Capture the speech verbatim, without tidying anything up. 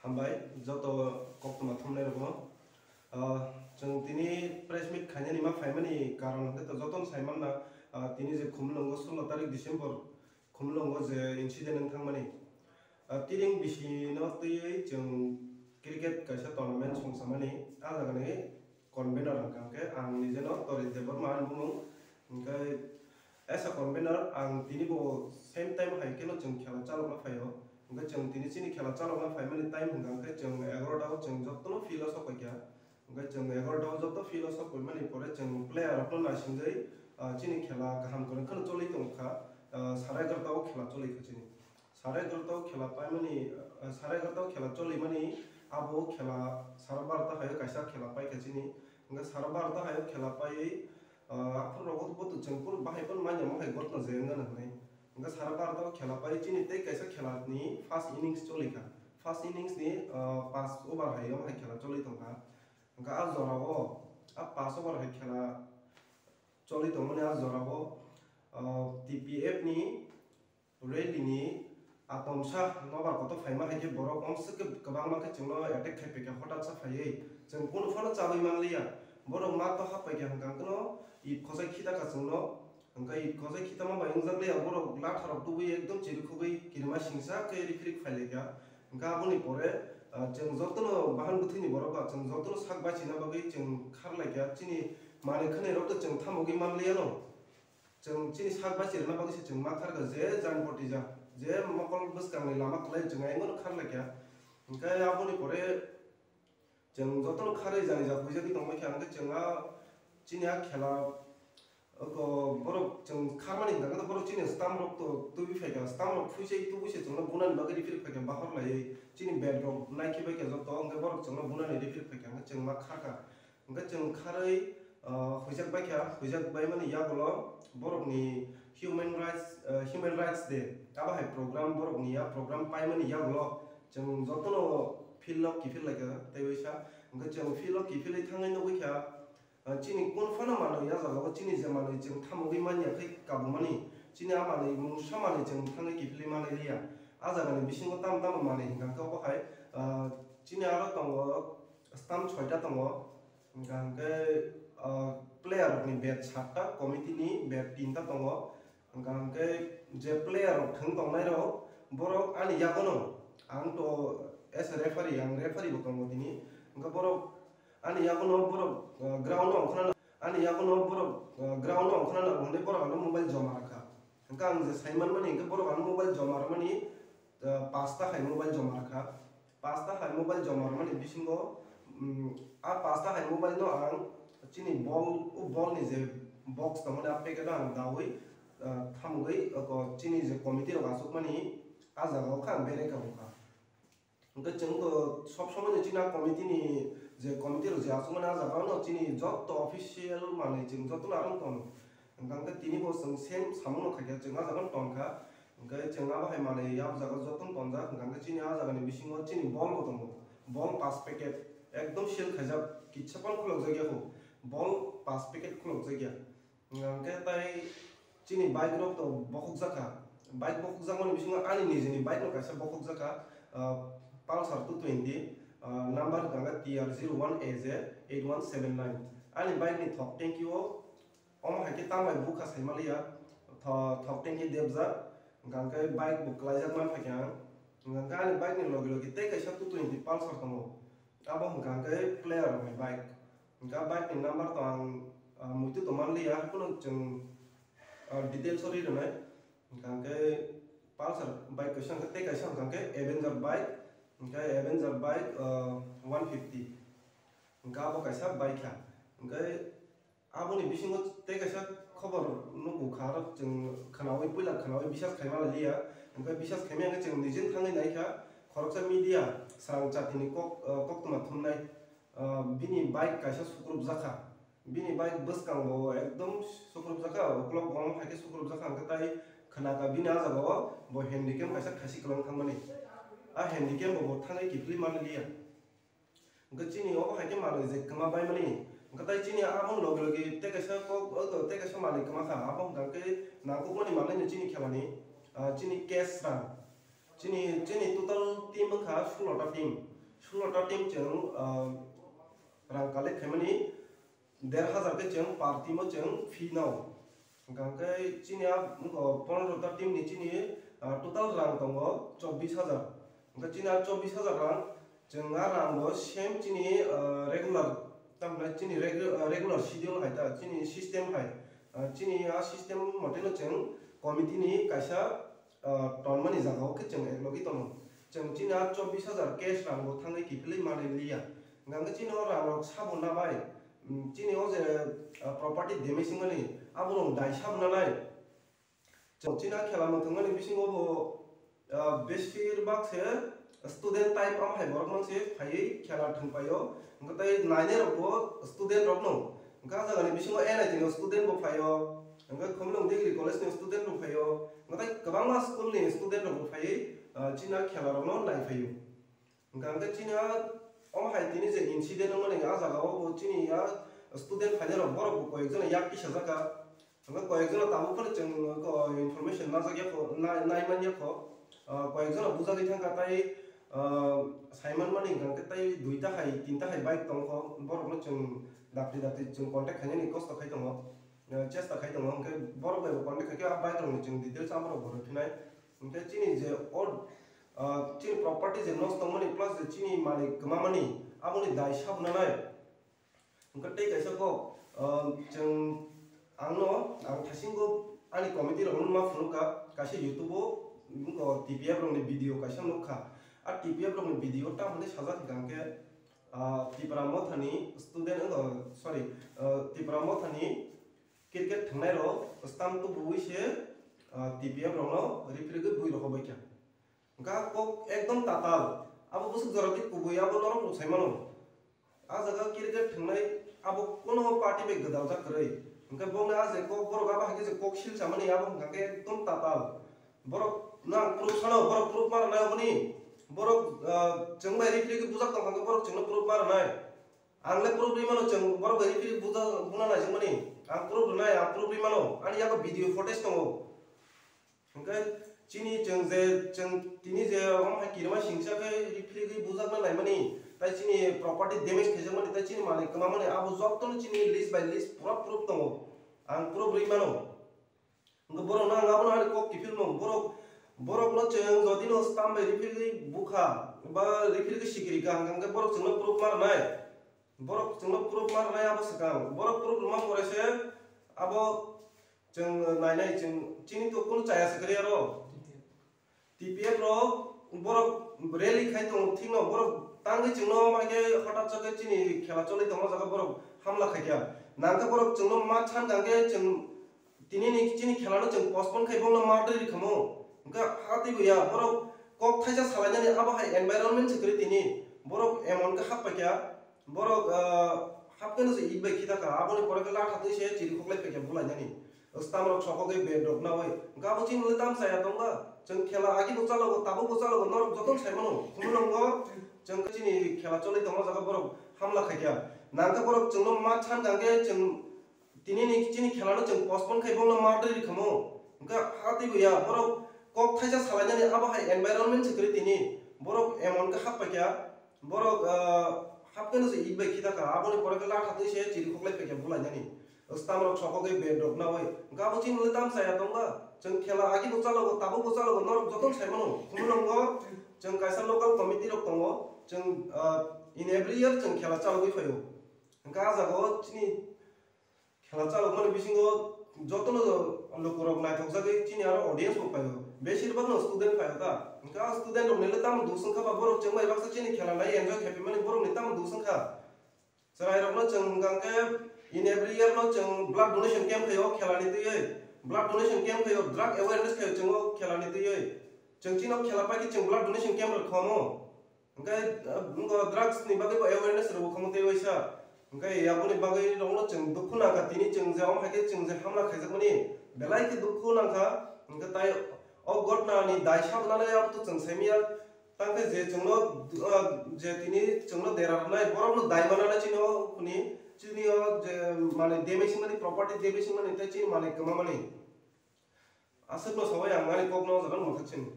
Hambai joto koktwma thumnai rokno. Ah, chwng tini press meet khainani ma phaimani karon hwnkhe to jotono saimanna, ah, tini je Khumulwngo sullo tarik December, Khumulwngo je incident wng thangmani. Ah, tiring bisino twiwi chwng cricket kaisa tournament songsamani, ah jagani convener hwnkha hwnkhe ang nijeno Toris Debbarma ani bumung. Hwnkhe as a convener ang tini bo same time hai kheno chwng khela chalokna phaio. Hwnkhe chwng tini chini khela chalokna phaimani time hwnkha hwnkhe chwng egaroh ta o chwng jotono field o sok paikha. Hwnkhe chwng egaroh ta o joto field o sok paimani pore chwng player rokno naisingwi, ah, chini khela kaham kwrwng kheno choli tongkha, ah, sare egaroh ta o khela choli kha chini. Sare egaroh ta o khela paimani, ah, sare egaroh ta o khela cholimani, abo khela sare baroh ta hai o kaisa khela paikha chini. Hwnkhe sare baroh ta hai o khela paiwi, ah, aphuru rogo bo to chwng phuru bahai phano manya mohai gotno je wngya hwnwi. Hwnkhe sare baroh ta o khela pai chini tei kaisa khela ni first innings choli kha. First innings ni, ah, pass over hai o hai khela choli tongkha. Hwnkhe ah jora o, ah pass over hai khela choli tongmani ah jora o, ah, T P F ni rally ni atomsa nobar kotor phaima hai khe borok omswk khe kwbangma khe chwngno attack khai paikha, hotatsa phaiwi chwng kunu phano chawi manliya. Borok ma to hap paikha hwnkha hwnkhe no it khosai khita kha chwngno, hwnkhe it khosai khitama bai wngjakliya borok latharok tubui ekdom chirikhogwi kirima singsa khe rikrik phailaikha. Hwnkhe aboni pore, ah, chwng jotono bahan bwthwini borok ba chwng jotono sak bachina bagwi chwng kharlaikha, chini manwi khwnairok to chwng thamogwi manliyano. Chwng chini sak bai chirwna bagwi se chwng ma kharkha, je jani poti ja, je mokol bwskangni lama kwlai chwng aingono kharlaikha. Hwnkhe aboni pore chwng jotono kharwi jani ja huijagwi tongbaikha, hwnkhe chwng a chini a khela oko borok chwng kharmani hwnkhe borok chini stamp rok to tubui phaikha, stamp rok phuisai tubui se chwngno bunani bagwi rifrikphaikha, bahor laiwi chini bat rok naikhe baikha joto, hwnkhe borok chwngno bunani rifrikphaikha, hwnkhe chwng ma kharkha. Hwnkhe chwng kharwi, ah, huijak baikha, huijak baimani yagulo borokni human rights, ah, human rights day, abo hai program borokni ya program paimani yagulo chwng jotono field o kiphil laikha tei waisa. Hwnkhe chwng field o kiphilwi thangwi nugwi kha, ah, chini kunu phano manwi ya jagao chini je manwi chwng thamogwi manya khe kabumani, chini a manwi mungsa manwi chwng thangwi kiphilwi manwi liya. A jagani bisingo tamo tamo manwi hwnkha khe obo hai, ah, chini aro tongo stamp soita tongo. Hwnkha hwnkhe, ah, player rokni bat satta, committee ni bat tinta tongo. Hwnkha hwnkhe je player rok thwng tongnai rok, borok ani yagono, ang to as a referee, ang referee bo tongo tini. Hwnkha borok ani yagono borok, ah, ground o ongkhorna, ani yagono borok, ah, ground o ongkhorna nango hwnwi borok ano mobile joma rwkha. Hwnkha ang je saimanmani hwnkhe borok ano mobile joma rwmani, ah, pasta hai mobile joma rwkha. Pasta hai mobile joma rwmani bisingo, mm, a pasta hai mobile no ang chini bol, o bol ni je box tongmani a packet o ang dawi, ah, thamgwi oko chini je committee rok achukmani a jaga o kha ang bereka bokha. Hwnkhe chwng to sob somoi no chini a committee ni je committee rok je achukmani a jaga o no chini joto official manwi chwng joto no arong tongo. Hwnkha hwnkhe tini bo chwng same samung no khaikha, chwng a jaga no tongkha. Hwnkhe chwng abo hai manwi abo jaga jotono tonjak, hwnkha hwnkhe chini a jagani bisingo chini bol bo tongo, bol pas packet, ekdom seal khaijak, kitsa phano khulokjak ya kho, bol pas packet khulokjak ya. Hwnkha hwnkhe tai chini bike rok to bokhokjak kha, bike bokhokjakmani bisingo ani nijini bike no kaisa bokhokjak kha, ah, Pulsar two twenty, ah, number hwnkha hwnkhe T R zero one A J eight one seven nine. Ani bike ni thok tanki o Omo hai khe tamo bai bukha sai manliya, tho-, thok tanki debjak, hwnkha hwnkhe bike bo kwlaijak man phaikha ang. Hwnkha hwnkhe ani bike ni logi logi tei kaisa two twenty Pulsar tongo. Abo hwnkha hwnkhe player rokni bike. Hwnkha bike ni number to ang, ah, muitu to manliya, haikhe no chwng, ah, details o ri rwnai. Hwnkha hwnkhe Pulsar bike kaisa hwnkha tei kaisa hwnkha hwnkhe Avenger bike, hwnkhe Avenger bike, ah, one fifty. Hwnkha abo kaisa bike kha. Hwnkhe Aboni bisingo tei kaisa khobor nugo kha, aro chwng khwnaui, puila khwnaui bisas khaima liya, hwnkhe bisas khaimaya hwnkhe chwng nijin thangwi naikha, khoroksa media swrang chatini kok, ah, koktwma thumnai, ah, bini bike kaisa sukrupjakha, bini bike bwskango ekdom sukrupjakha, ukulok bo omo hai khe sukrupjakha, hwnkhe tai khwnakha bini ah jagao bo handicam kaisa khasi kwlwng thangmani, a handicam bo bo thangwi kiphilwi manliya. Hwnkhe chini obo hai khe manwi je kwma baimani. Hwnkhe tai chini aboni logi logi tei kaisa kok, o, tei kaisa manwi kwma kha. Abo hwnkha khe nangkukmani manwi no chini khelani, ah, chini cash rang. Chini, chini total team wngkha sulota team. Sulota team chwng, ah, rang collect khaimani der hazar khe chwng per team o chwng fee nao. Hwnkhe chini a wngkha pondro ta team ni chini, ah, total rang tongo chobbish hazar. Hwnkhe chini a chobbish hazar rang, chwng a rang bo same chini, ah, regular, tamni chini regu-, ah, regular schedule hai ta, chini system hai, ah, chini a system mote no chwng committee ni kaisa ah, tonmani jagao khe chwng eklogwi tono. Chwng chini a chobbish hazar cash rang bo thangwi kiphilwi manwi liya. Hwnkhe chini o rang rok sabo nabai, mm, chini o je, ah, property damage wngmani abo rok dai sabo nanai. Chwng chini a khela mwthangmani bisingo bo, ah, besir bak se student type amo hai borok mang se phaiwi khela thwng paio. Hwnkhe tei nainai rok bo student rok no. Hwnkhe a jaga ni bisingo N I T ni student bo phaio. Hwnkhe Khumulwng Degree College ni student rok phaio, hwnkhe kwbangma school ni student rok bo phaiwi, ah, chini a khela rok no nai phaio. Hwnkhe, hwnkhe chini a omo hai tini je incident wngmani a jaga o bo chini a student phainai rok borok bo koyek jona yak tisajak kha. Hwnkhe koyek jona tabuk phano chwng, ah, information najak ya kho, nai, nai man ya kho. Ah, koyek jona bujagwi thang kha tai, ah, sai man mani hwnkhe tai duita hai tinta hai bike tong kho, borok no chwng dakti dakti chwng contact khainani kosto khai tongo. Eh, chesta khai tongo, hwnkhe borok bai bo contact khai khe a bike rokni chwng details aborok bo rwphinai. Hwnkhe chini je o, ah, chini property je nosto wngmani plus je chini manwi kwmamani aboni dai sabo nanai. Hwnkhe tei kaisa kok, ah, chwng angno, ang thaisingo ani committee rokno ma phunukha, kaisa YouTube o wngkha T P F rokni video kaisa nukha. A T P F rokni video tamo hinwi sajak hwnkha hwnkhe, ah, Tipra Mothani student, oh, sorry, ah, Tipra Mothani cricket thwngnai rok stamp tubuwi se, ah, T P F rokno referee gwi bui rokho baikha. Hwnkha kok ekdom tatal, abo bwswk jora twi kubui abo norok rok sai mano. A jaga cricket thwngnai abo kono party bai gwdal jak kwrwi. Hwnkhe bongni a je kok borok abo hai khe je kok sil chamani abo hwnkha khe ekdom tatal. Borok no ang proof sano, borok proof ma rwnai oboni. Borok, ah, chwng bai referee khe bujak tong kha khe borok chwngno proof ma rwnai. Ang le proof rwi mano chwng borok bai referee buja, buna naijakmani. Ang proof rwnai, ang proof rwi mano. Ani yago video footage tongo. Hwnkhe chini chwng je, chwng tini je omo hai kirima singsa khe referee khe bujakna naimani, tai chini property damage khaijakmani, tai chini manwi kwmamani, abo jotono chini list by list pura proof tongo. Ang proof rwi mano. Hwnkhe borokno ang abono ani kok kiphilmung, borok, borokno chwng jodi no stamp bai referee bukha ba referee khe sikiri kha, hwnkhe borok chwngno proof ma rwnai, borok chwngno proof ma rwnai abo swkang, borok proof rwma pore se abo chwng nainai, chwng chini to kunu chaya se kwrwi aro. T P F rok borok rally khai tongo thikno, borok tangwi chwngno omo hai khe hotat chakhe chini khela choli tongo jaga borok hamla khaikha, nangkhe borok chwngno ma than kangkhe chwng Tini ni chini khela no chwng postpone khai bongno murder ri khamo. Hwnkhe ha twi bo ya, borok kok thaisa salainani abo hai environment se kwrwi tini. Borok emon khe hap paikha, borok, ah, hap khe no se it bai khita kha, aboni pore khe latha twi se chiri khoklai paikha bulainani. Stamp rok sokogwi bed rok nawi. Hwnkhe abo chini le tam chaya tongba. Chwng khela agi bo chalogo, tabuk bo chalogo, norok jotono sai mano. Khumulwngo chwng chini khela cholwi tongma jaga borok hamla khaikha. Nangkhe borok chwngno ma than kangkhe chwng Tini ni chini khela no chwng postpone khai bongno murder ri khamo. Hwnkhe ha twi bo ya, borok kok thaisa salainani abo hai environment se kwrwi tini. Borok emon khe hap paikha, borok, ah, hap khe no se it bai khita kha, aboni pore khe latha twi se chiri khoklai paikha bulainani. Stamp rok sokogwi bed rok nawi. Hwnkhe abo chini le tam chaya tongba. Chwng khela agi bo chalogo, tabuk bo chalogo, norok jotono sai mano. Khumulwngo chwng kaisa local committee rok tongo. Chwng, ah, in every year chwng khela chalogwi phaio. Hwnkhe ah jaga o chini Khela chalokmani bisingo jotono lukurok naithokjagwi chini aro audience bo phaio. Besir bhagno student phaio ta. Hwnkhe a student rokni le tamo duk swngkha ba borok chwngbai baksa chini khela nai enjoy khaiphaimani borokni tamo duk swngkha. Chwrairokno chwng hwnkha khe in every year no chwng blood donation camp khaio khelani twiwi. Blood donation camp khaio, drug awareness khaio chwng o khelani twiwi. Chwng chini o khela paikhe chwng blood donation camp rok khomo. Hwnkhe, ah, wngkha drugs ni bagwi bo awareness rwbo khamu tei waisa. Hwnkhe aboni bagwi rokno chwng dukhu nangkha, tini chwng je omo hai khe chwng je hamla khaijakmani belai khe dukhu nangkha. Hwnkhe tai o gotna ni dai sabnani abo to chwng saimanya. Tangkhe je chwngno, ah, je tini chwngno dera rwnai borokno dai mananai chini o hwnwi chini o je manwi damage wngmani, property damage wngmani tei chini manwi kwmamani. Aswkno sawi ang ani kokno o jaga nangkha chini.